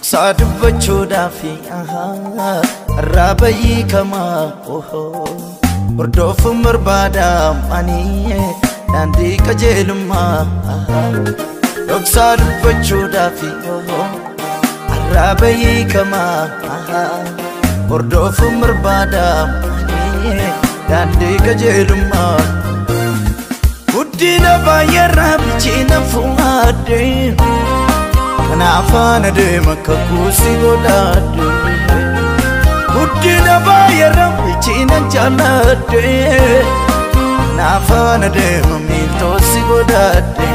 Dhoksaa dubbachuudhaaf arraba hiikamaa hordofuun barbaada ani daandii qajeelummaa. Dhoksaa dubbachuudhaaf arraba hiikamaa hordofuun barbaada ani daandii qajeelummaa. Guddina baay'eerraa bilchina fuudhee kanaaf ana deema akka kuusi godhadhe. Guddina baay'eerraa bilchina jaalladhe kanaaf ana deema miiltoosi godhadhe.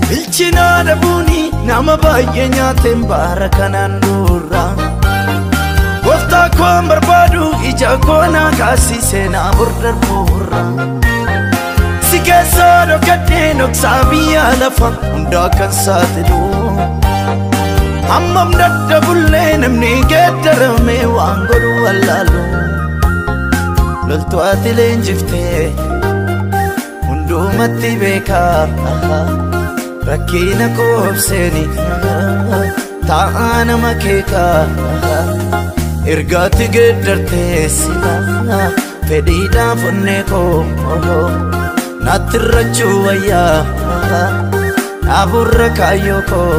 Bilchina dhabuuni nama baay'ee nyaateen baara kanaan dura. Gooftaa koon barbaadu ija koo naa kaasisee naa darbuurra. Si keessaa dhokadhee dhoksaa biyya lafa hundaa kan saaxilu. Hammam dadhabullee namni geeddaramee waan godhu wallaalu. Loltuu ati leenjiftee hundumatti beekaa. Rakkina qoobseeni taa'aa nama keekaa ergaatti geeddartee sila fedhiidhaan onnee koo natti irrachuu wayyaa dhaaburra kaayyoo koo.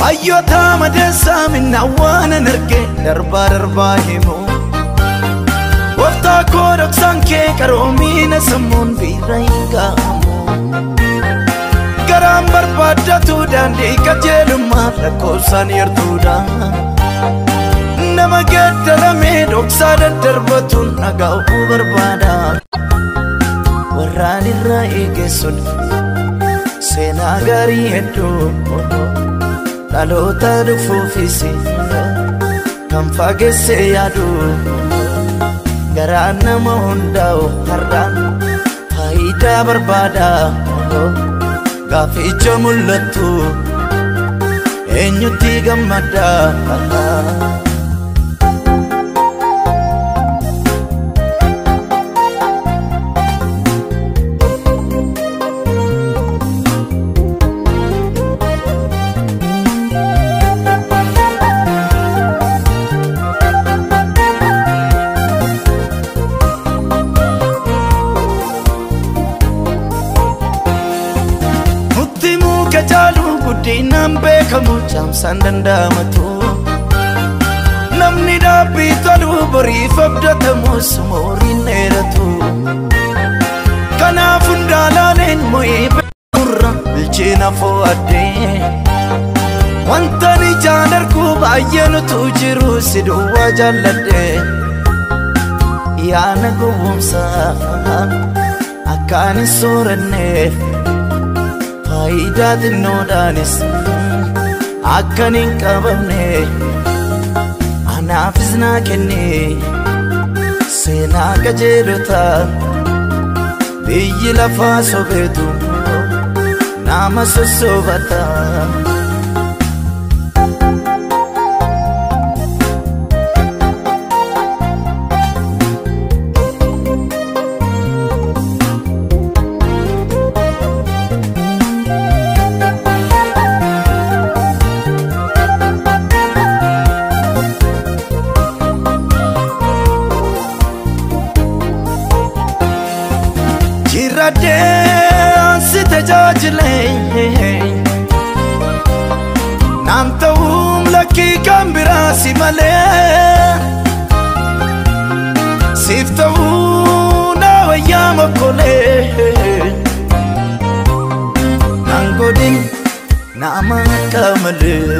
Hayyoota madeessaa minnaa waan arge darbaa darbaa himu. Gooftaa koo dhoksaan kee qaroomina sammuun biira hin ga'amu. Garaan barbaaddatu daandii qajeelummaa lakkoofsaan yartuudha. Nama geeddaramee dhoksaa daddarbatuun dhaga'uu barbaada. Warraan irraa eegessuun seenaa gaarii hedduu. Dhaloota dhufuufis kan fageesse yaadu garaan nama hundaa'u har'aan faayidaa barbaada. Gaaficha mul'attu eenyutti gammada? Guddinaan beekamu caamsaan danda'amatu. Namni dhaabbii tolu boriif abdatamus mooriin dheeratu. Kanaaf hundaa laaleen mo'ee beekurra bilchina fo'adhee. Wanta ijaan argu baay'een utuu jiru si duwwaa jaalladhe. Yaana gowwoomsaa akkaan hin sooranneef. Faayidaa xinnoodhaanis akkan hin qabamne anaafis naa kenne seenaa qajeelotaa biyyi lafaa sobeetu nama sossobata. Jirradhee si tajaajilee naan ta'uun lakkii kan biraa si malee siif ta'uu na wayyaa mokkolee naan godhin nama akka malee.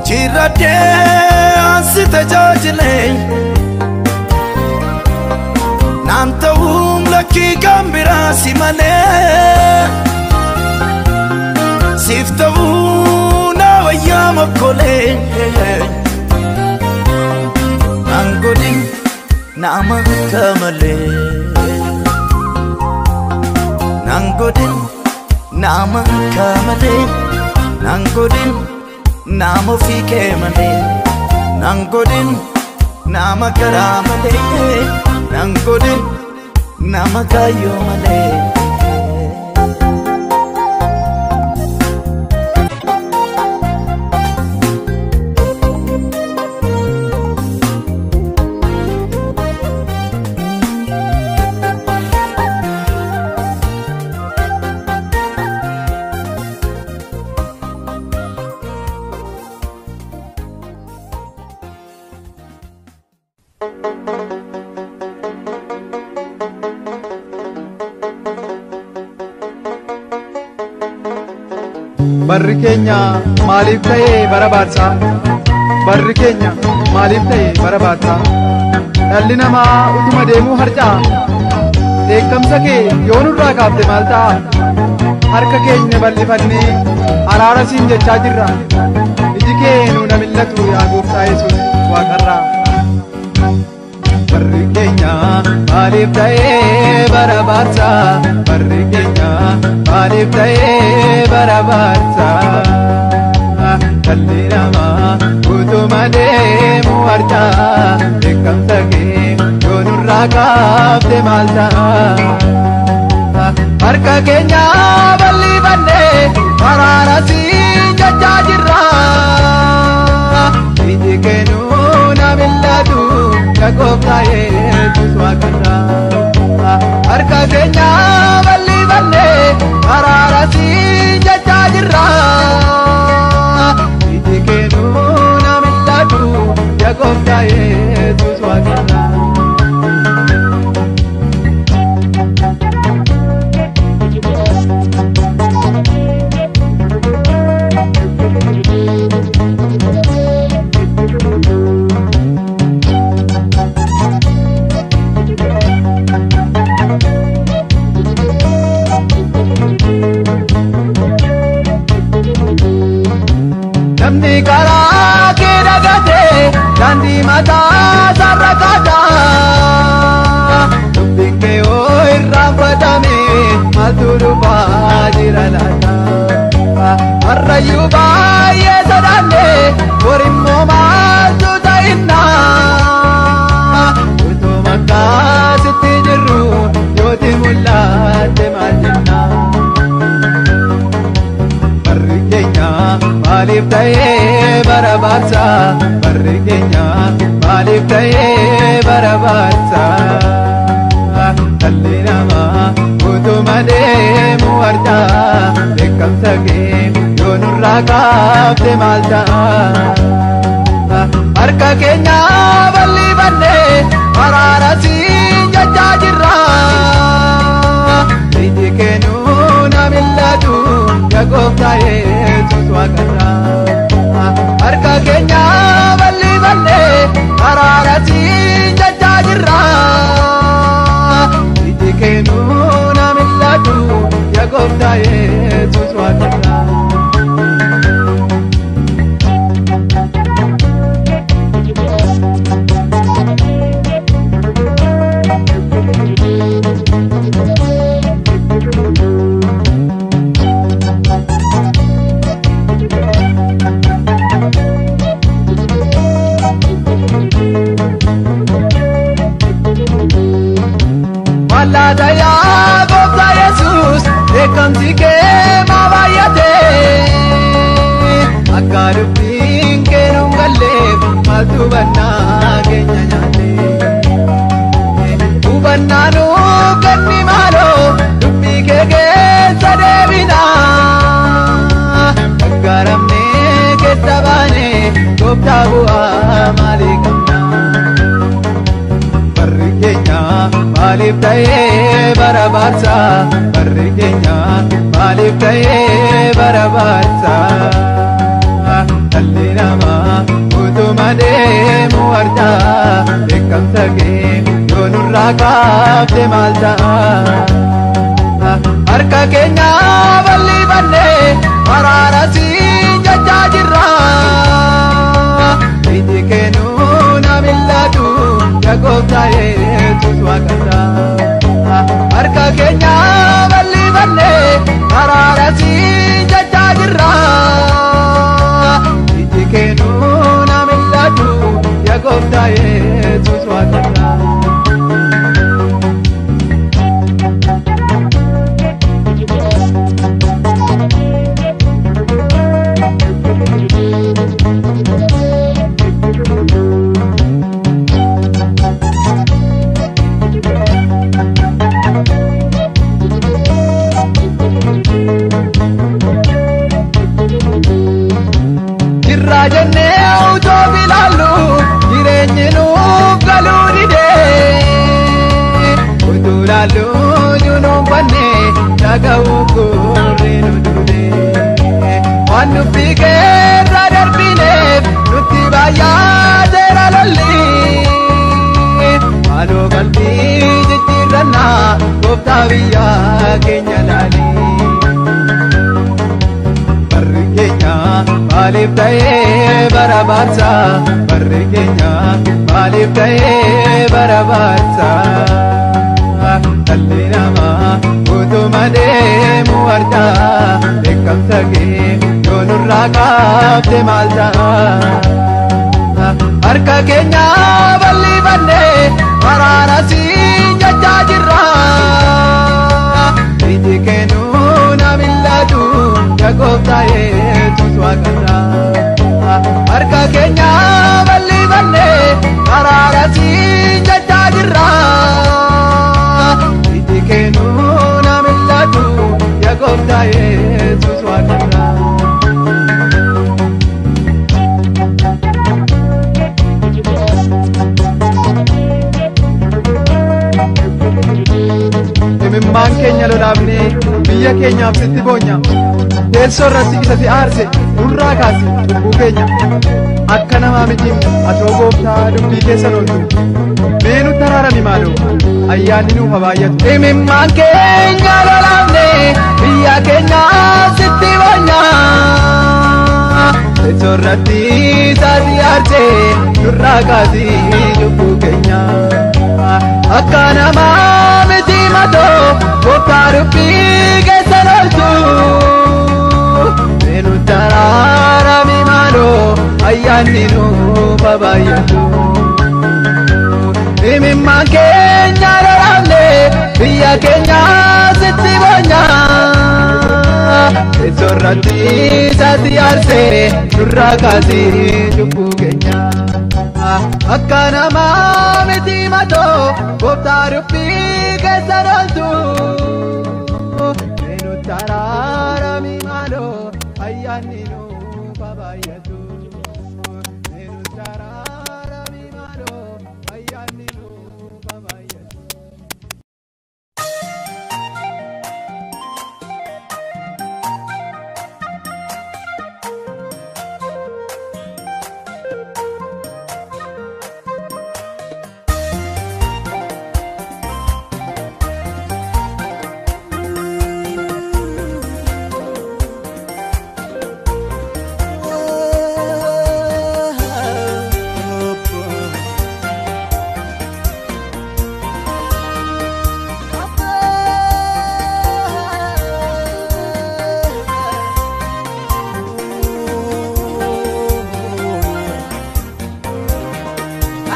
Jirradhee ansi tajaajilee naan ta'uun lakkii kan biraa si malee. Siif ta'uu na wayyaa mokkolee. Naan godhin nama akka malee. Naan godhin nama akka malee. Naan godhin nama ofii kee malee. Naan godhin nama karaa malee. Naan godhin nama kaayyoo malee. Barri keenya maaliif ta'ee bara baadsaa? Barri keenya maaliif ta'ee bara baadsaa? Dhalli namaa utuma deemuu harca'a. Dheekkamsa kee yoo nurraa kaafte maal ta'a? Harka keenya bal'ifannee araara siin jechaa jirra. Iji kee nuu na millatu yaa Gooftaa Yesuus waaqarraa. Barri keenya maaliif ta'ee bara baadsaa? Barri keenya maaliif ta'ee bara baadsaa? Dhalli namaa utuma deemu harca'a. Dheekkamsa kee yoo nurraa kaafte maal ta'a? Harka keenya bal'ifannee araara siin jechaa jirra. Iji kee nuu na millatu yaa Gooftaa Yesuus waaqarraa. Harka keenya bal'ifannee araara siin jechaa jirra. Iji kee nuu na millatu yaa Gooftaa Yesuus waaqarraa. Namni karaa kee dagatee daandii mataa isaarra kaata. Dubbiin kee yoo irraanfatame maaltu dhufaa jira laata? Harrayyuu baay'ee sodaanne borimmoo maaltu ta'inna? Utuma akkasitti jirru yooti mul'atte maal jenna? Barri keenya maaliif ta'ee bara baadsaa? Barri keenya maaliif ta'ee bara baadsaa? Dhalli namaa utuma deemu harca'a. Dheekkamsa kee yoo nurraa kaafte maal ta'a? Harka keenya bal'ifannee araara siin jechaa jirra. Iji kee nuu na millatu yaa Gooftaa Yesuus waaqarraa. Harka keenya bal'ifannee araara siin jechaa jirra. Iji kee nuu na millatu yaa Gooftaa Yesuus waaqarraa. Mallaata yaa Gooftaa Yesuus dheekkamsi kee maa baay'ate? Akka dubbiin kee nuun galleef maaltu hubannaa keenya nyaate? Hubannaa nuuf kenni maaloo dubbii kee keessa deebina. Gargaaramnee keessa baanee Gooftaa bu'aa maalii qabna? Barri keenya maaliif ta'ee bara baarsa? Barri keenya maaliif ta'ee bara baarsa? Dhalli namaa utuma deemu argaa, dheekkamsa kee yoo nurraa kaafte maal ta'a? Harka keenya bal'ifannee araara siin jechaa jirra. Iji keenuu na millatu yaa gooftaa Yesuus waaqarraa. Harka keenya bal'ifannee araara siin jechaa jirra. Iji keenuu na millatu yaa gooftaa Yesuus waaqarraa. Jirraa jennee utoo ilaallu jireenyi nuuf galuu didee. Utuu ilaallu junuunfannee dhaga'uu gurri nu dudee. Waan dubbii keerra darbineef nutti baay'ateera lolli. Maaloo qalbii jijjiirrannaa gooftaa biyya keenya laalii. Barri keenya maaliif ta'ee bara baarsa? Barri keenya maaliif ta'ee bara baarsa? Dhalli namaa utuma deemu argaa, dheekkamsa kee yoo nurraa kaafte maal ta'a? Harka keenya bal'ifannee araara siin jechaa jirra. Iji keenuu na millatu yaa gooftaa Yesuus waaqarraa. Harka keenya bal'ifannee araara siin jechaa jirra. Iji keenuu na millatu yaa gooftaa Yesuus waaqarraa. Imimmaan keenya lolaafnee biyya keenyaaf sitti boonya. Teessoo irratti isa si aarse nurraa kaasi cubbuu keenya. Akka namaa mitiif atoo gooftaa dubbii keessan ooltu. Mee nutti araarami maaloo ayyaanni nuuf haa baay'atu. Imimmaan keenya lolaafnee biyya keenyaaf sitti boonya. Teessoo irratti isa si aarse nurraa kaasi cubbuu keenya. Akka namaa miti matoo gooftaa dubbii keessan ooltu. Mee nutti araarami maaloo ayyaanni nuuf haa baay'atu. Imimmaan keenya lolaafnee biyya keenya sitti boonya. Teessoo irratti isa si aarse nurraa kaasi cubbuu keenya. Akka namaa miti matoo gooftaa dubbii keessan ooltu. Mee nutti araarami maaloo ayyaanni nuuf haa baay'atu. Mee nutti araarami maaloo ayyaanni nuuf haa baay'atu.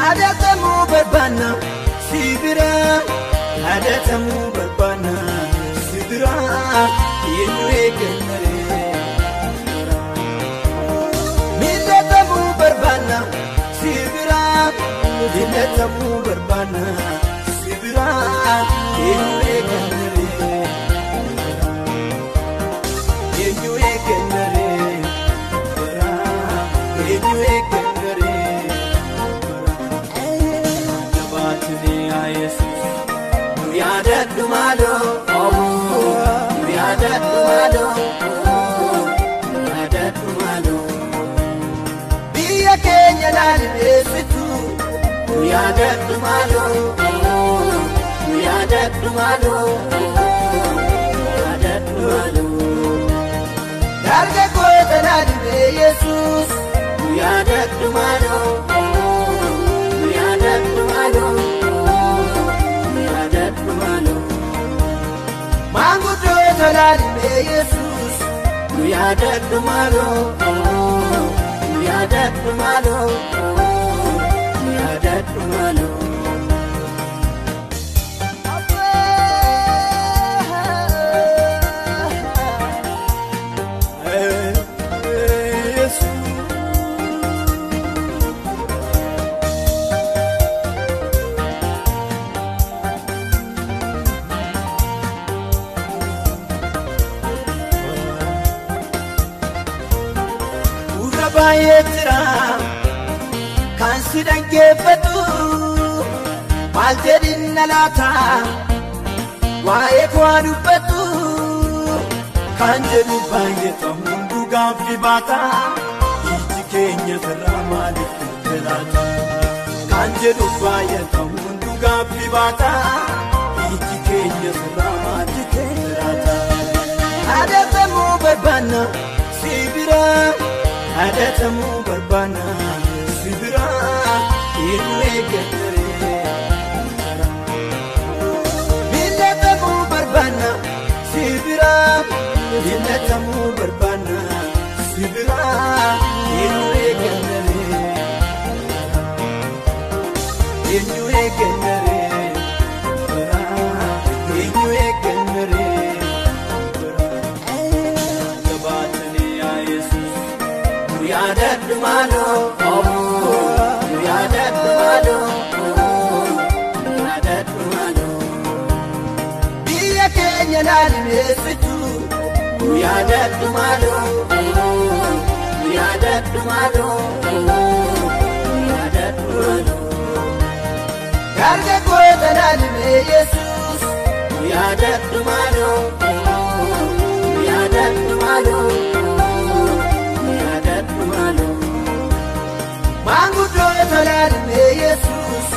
Adatamuu barbaanna si bira, adatamuu barbaanna si bira, eenyu eeggannaree. Miidhagamuu barbaanna si bira, miidhagamuu barbaanna si bira, eenyu eeggannaree. Eenyu eeggannaree, eenyu eeggannaree. Jabaatanii yaa Yesuus nu yaadadhu maaloo, nu yaadadhu maaloo, nu yaadadhu maaloo. Biyya keenya laalibeessitu nu yaadadhu maaloo, nu yaadadhu maaloo, nu yaadadhu maaloo. Dargaggoota laalibee Yesuus nu yaadadhu maaloo, nu yaadadhu maaloo, nu yaadadhu maaloo. Maanguddoota laalibee Yesuus nu yaadadhu maaloo, nu yaadadhu maaloo, nu yaadadhu maaloo. Gurra baay'ee jira kan si dhaggeeffatu maal jedhinna laata waa'ee koo dubbatu Kan jedhu baay'ee ta'uun dhugaaf baata iji keenya sirraa maaliif laata? Kan jedhu baay'ee ta'uun dhugaaf baata iji keenya sirraa maaliif laata? Adatamuu barbaanna si biraa, adatamuu barbaanna si biraa, eenyu eeggatee? Miillatamuu barbaanna si biraa, miillatamuu barbaanna si biraa, eenyu eeggatee? Eenyu eeggatee? Eenyu eeggatee? Jabaatanii yaa Yesuus Nu yaadadhu maaloo, nu yaadadhu maaloo, nu yaadadhu maaloo. Biyya keenya laalibeessitu nu yaadadhu maaloo, nu yaadadhu maaloo, nu yaadadhu maaloo. Dargaggoota laalibee Yesuus nu yaadadhu maaloo, nu yaadadhu maaloo, nu yaadadhu maaloo. Maanguddoota laalibee Yesuus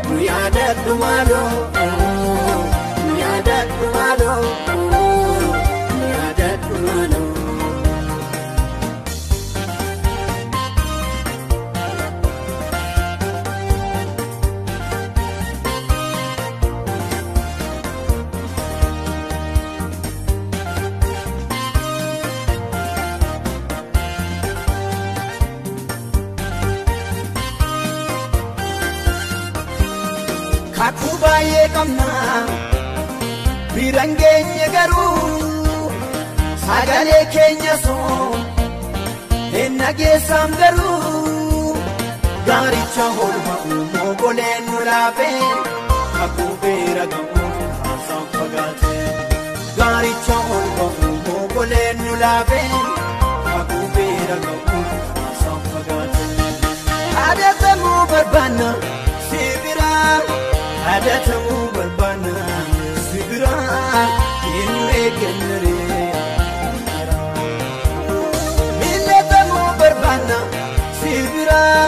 nu yaadadhu maaloo, nu yaadadhu maaloo, nu yaadadhu maaloo. Kakuu baay'ee qabna biraan geenye garuu sagalee keenya soo hin dhageessam garuu gaaricha holma uumoo goleen nu laafee kakuu beera ga'uuf haasaan fagaate. Gaaricha holma uumoo goleen nu laafee kakuu beera ga'uuf haasaan fagaate. Adatamuu barbaanna si biraa, Adatamuu barbaanna si biraa, eenyu eeggannaree? Miillatamuu barbaanna si biraa,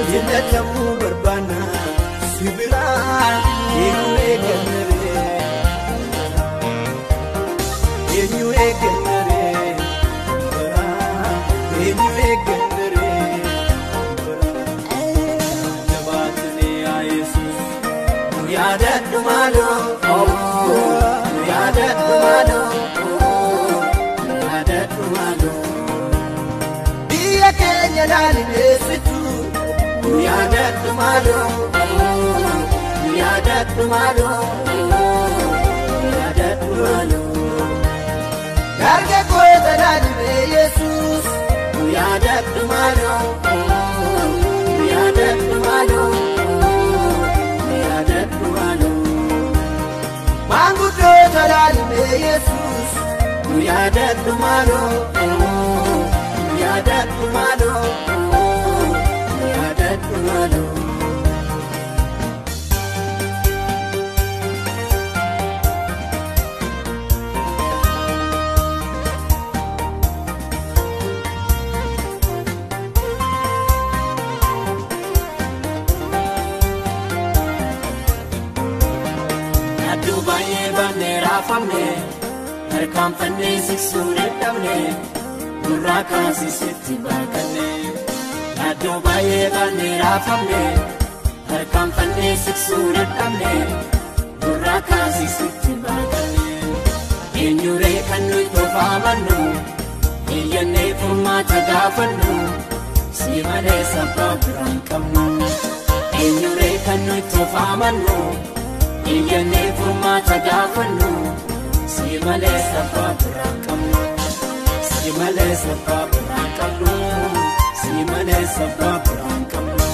Miillatamuu barbaanna si biraa, eenyu eeggannaree? Eenyu eeggannaree? Eenyu eeggannaree? Jabaatanii yaa Yesuus nu yaadadhu maaloo, nu yaadadhu maaloo, nu yaadadhu maaloo. Biyya keenya laalibeessitu nu yaadadhu maaloo, nu yaadadhu maaloo, nu yaadadhu maaloo. Dargaggoota laalibee Yesuus nu yaadadhu maaloo, nu yaadadhu maaloo, nu yaadadhu maaloo. Maanguddoota laalibee Yesuus nu yaadadhu maaloo, nu yaadadhu maaloo, nu yaadadhu maaloo. raafamne tarkaanfannee siqsuu dadhabne nurraa kaasisitti baaqanne yaaddoo baay'ee baannee raafamne tarkaanfannee siqsuu dadhabne nurraa kaasisitti baaqanne eenyuree kan nuyi tofaamannu iyyannee furmaata gaafannu si malee sabbaa biraan qabnu eenyuree kan nuyi tofaamannu iyyannee furmaata gaafannu si malee sabbaa biraan qabnu si malee sabbaa biraan qabnu si malee sabbaa biraan qabnu.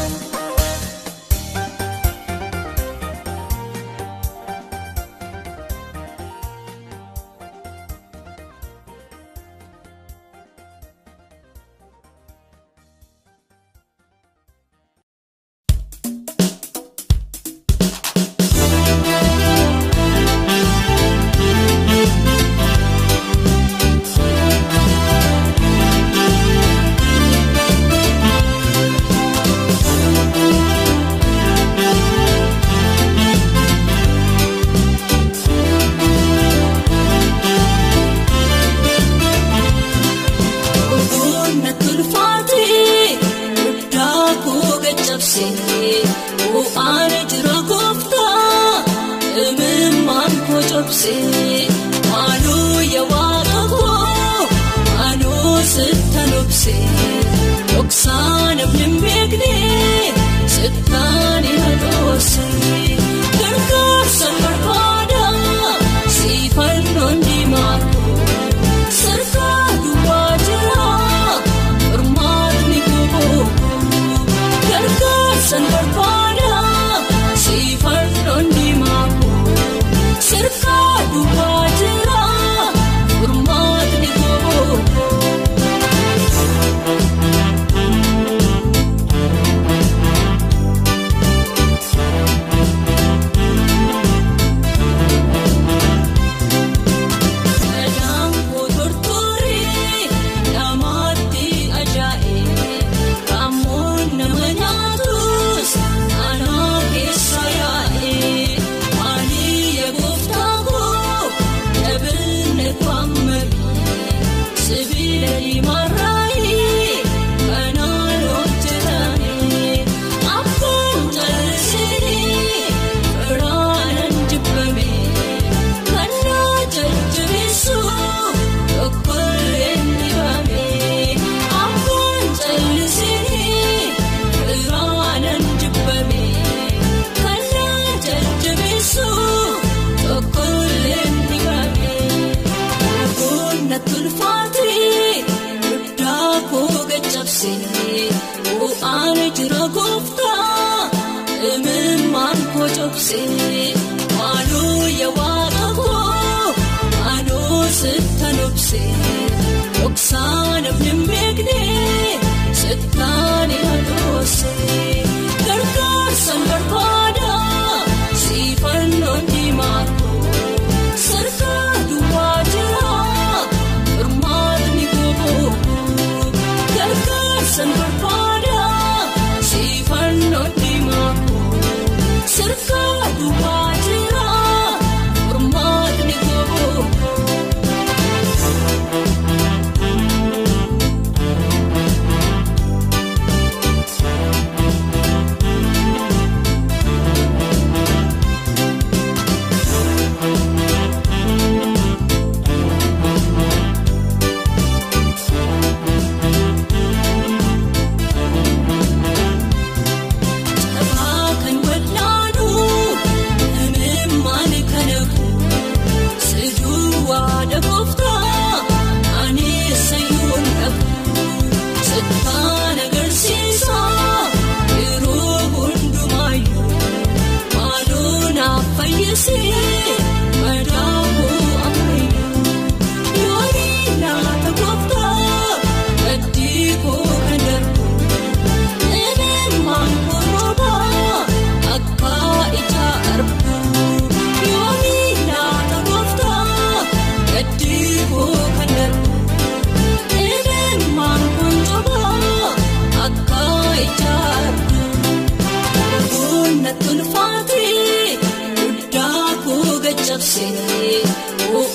Natti ulfaatee guddaa koo gaccabsee.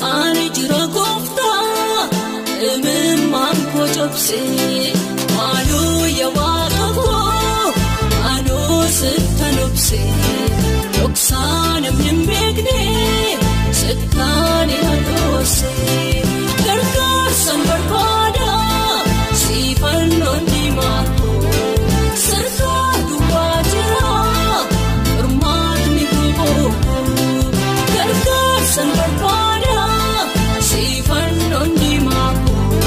Bu'aan jira gooftaa imimmaan koo cobsee maaloo yaa waaqa koo anoo sittan obsee dhoksaa namni hin beekne sittaan hadoosee gargaarsan barbaada siifannoon diimaa koo sirkaa duwwaa jira furmaatni guboo gargaarsan barbaada siifannoon diimaa koo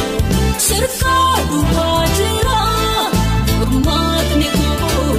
sirkaa duwwaa jira furmaatni guboo.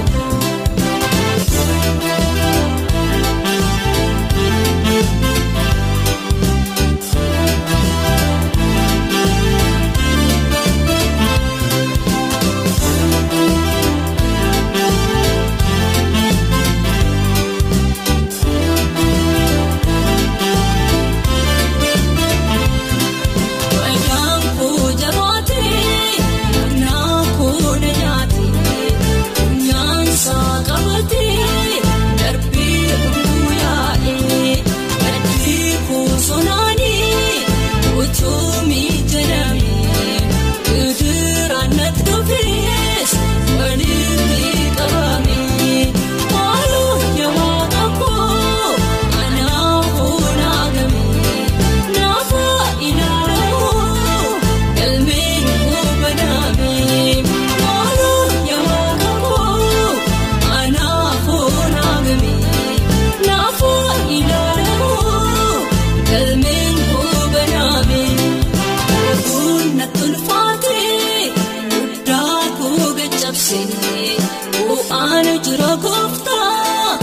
Bu'aan jira gooftaa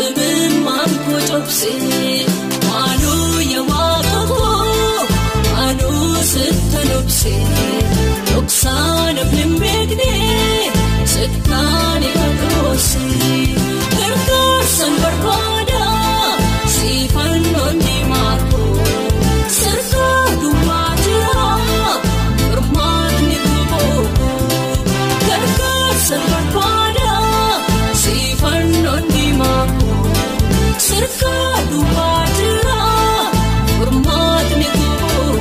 imimmaan koo cobsee maaloo yaa waaqa koo anoo sittan obsee dhoksaa namni hin beekne sittaan hadoosee gargaarsan barbaada siifannoon diimaa koo sirkaa duwwaa jira furmaatni guboo gargaarsan barbaada siifannoon diimaa koo sirkaa duwwaa jira furmaatni guboo.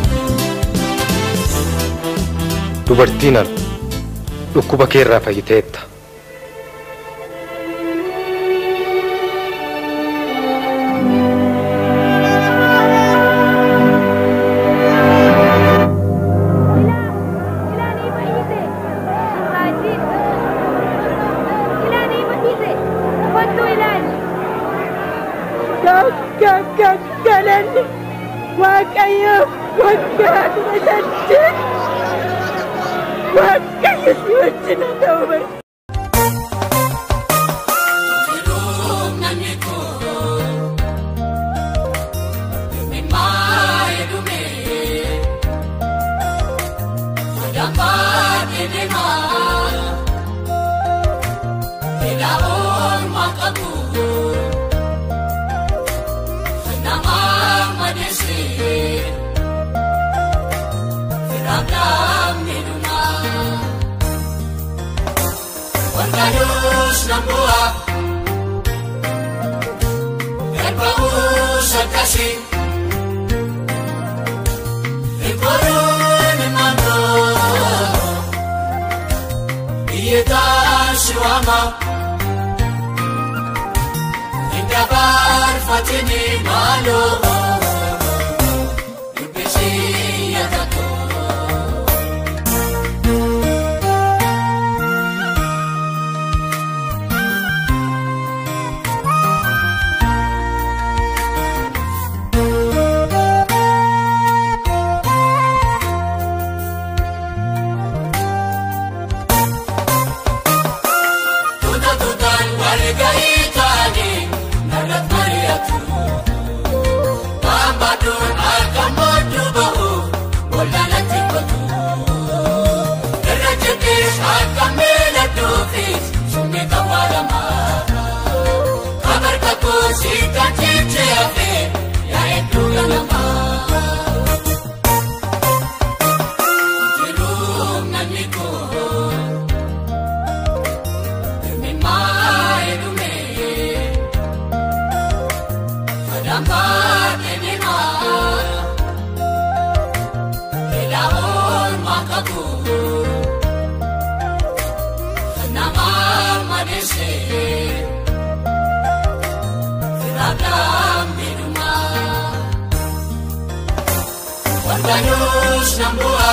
Dubartiin an dhukkuba kee irraa fayyiteetta. Galanni Waaqayyo waggaa 18 Waaqayyo si wajjin haa ta'u barsiisa. Tuta tutan warga itani narat mariatu. qabu nama madeesse firabdaan biduma Warganus nambua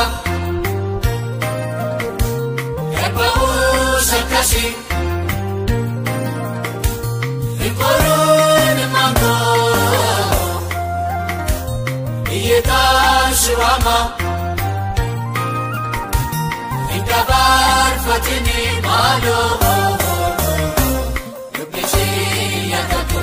Epaus akasi Ikorun mango Iyeta siwama Inkabar fatini malo Yubisi yakatu.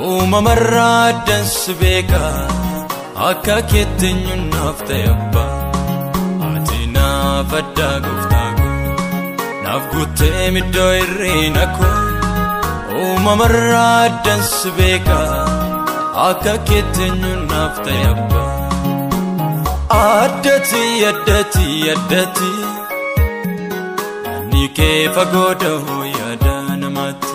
Uumamarraa addansi beeka akka keetti naaf ta'e abbaa. Ati naaf addaa gooftaa koo naaf guuttee iddoo hir'ina koo. Uumamarraa addansi beeka akka keetti naaf ta'e abbaa. Addati addati addati yaadni kee fagoo dahoo yaada namaatti.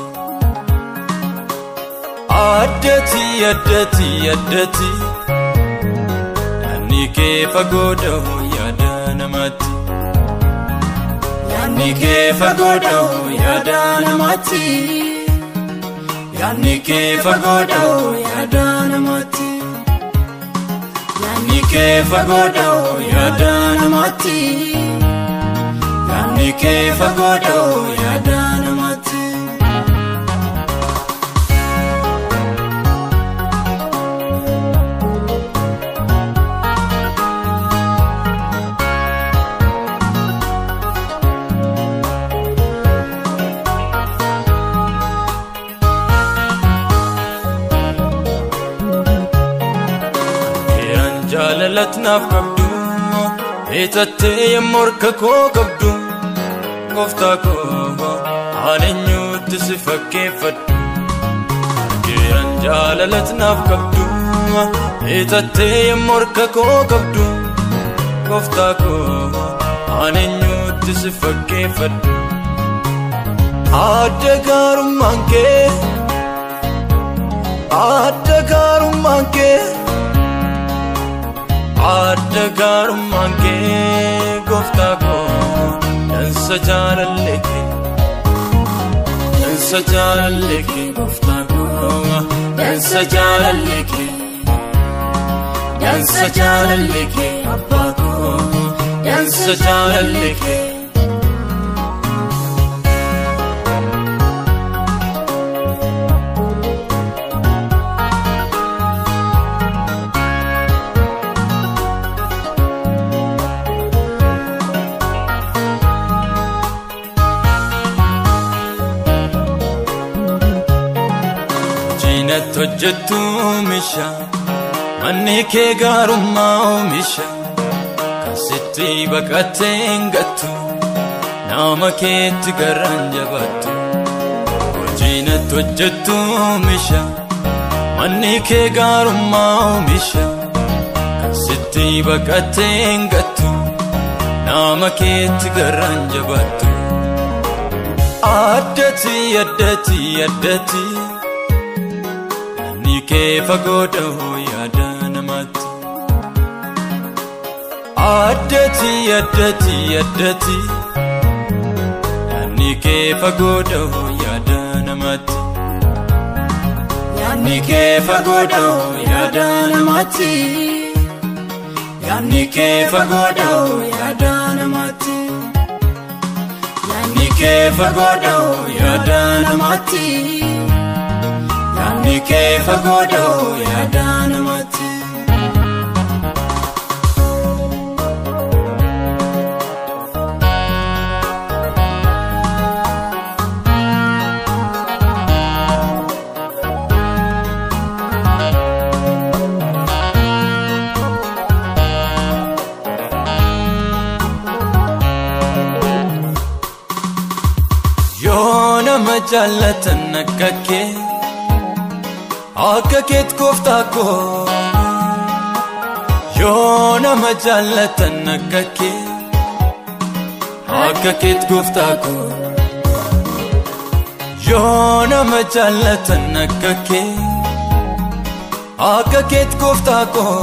Addati addati addati yaadni kee fagoo dahoo yaada namaatti. Yaadni kee fagoo dahoo yaada namaatti. Yaadni kee fagoo dahoo yaada namaatti. Yaadni kee fagoo dahoo yaada namaatti. Yaadni kee fagoo dahoo yaada namaatti. Jaalalatti naaf qabdu Itattee morka koo qabdu gooftaa koo ani eenyutti si fakkeeffadhu argeeran jaalalatti naaf qabdu itattee morka koo qabdu gooftaa koo ani eenyutti si fakkeeffadhu adda gaarummaan kee adda gaarummaan kee adda gaarummaan kee gooftaa koo dansa jaalallee kee dansa jaalallee kee gooftaa koo dansa jaalallee kee dansa jaalallee kee abbaa koo dansa jaalallee kee. Hojjettu oomisha manni kee gaarummaa oomisha kan sitti baqattee hin gattu nama keetti garaan jabaattu. Hojiinatti hojjettu oomisha manni kee gaarummaa oomisha kan sitti baqattee hin gattu nama keetti garaan jabaattu. Addatti addatti addatti. Yaanni kee fagoo dhahoo yaada namaatti. Addatti addatti addatti. Yaanni kee fagoo dhahoo yaada namaatti. Yaanni kee fagoo dhahoo yaada namaatti. Yaanni kee fagoo dhahoo yaada namaatti. Yaanni kee fagoo dhahoo yaada namaatti. Yaanni kee fagoo dhahoo yaada namaatti. Yoo nama jaallatan akka kee akka keet gooftaa koo yoo nama jaallatan akka kee akka keet gooftaa koo yoo nama jaallatan akka kee akka keet gooftaa koo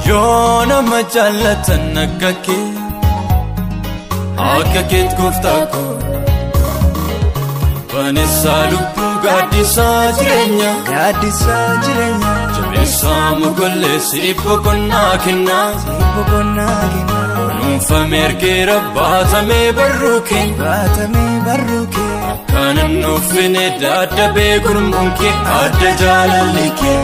yoo nama jaallatan akka kee akka keet gooftaa koo Baneessaa lubbuu gaaddisaa jireenya gaaddisaa jireenya jabeessaa mogollee siif boqonnaa kennaa siif boqonnaa kennaa kunuunfamee ergeera baatamee barruu kee baatamee barruu kee akkanan nuufine daddabee gurmuun kee adda jaalalli kee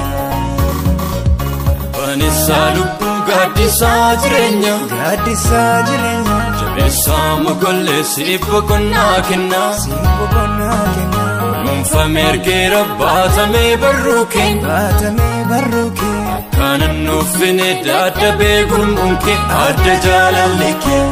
Baneessaa lubbuu gaaddisaa jireenya gaaddisaa jireenya jabeessaa mogollee siif boqonnaa kennaa siif boqonnaa kennaa kunuunfamee ergeera baatamee barruu kee baatamee barruu kee akkanan nuufine daddabee gurmuun kee adda jaalalli kee.